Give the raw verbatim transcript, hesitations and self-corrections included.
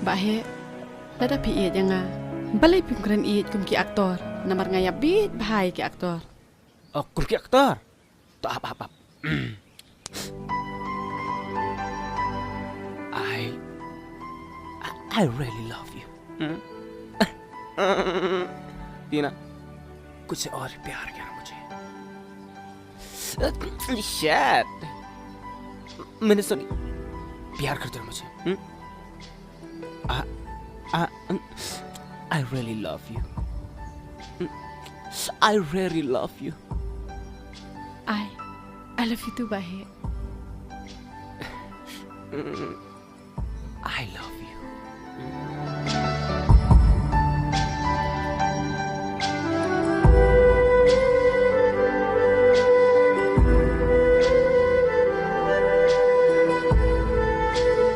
Bah he, lada phi ïeit ïa nga, balei phim kren ïeit kum ki aktor? Namar nga ïa bit bha ïa ki aktor. Oh, kum ki aktor? To ap, ap, ap. I, I, I really love you. Hmm? Tina, कुछ और प्यार कर मुझे। Shit. मैंने सुनी, प्यार करते हो मुझे? Hmm? I, I, I really love you. I really love you. I, I love you too, Bah he. I love you.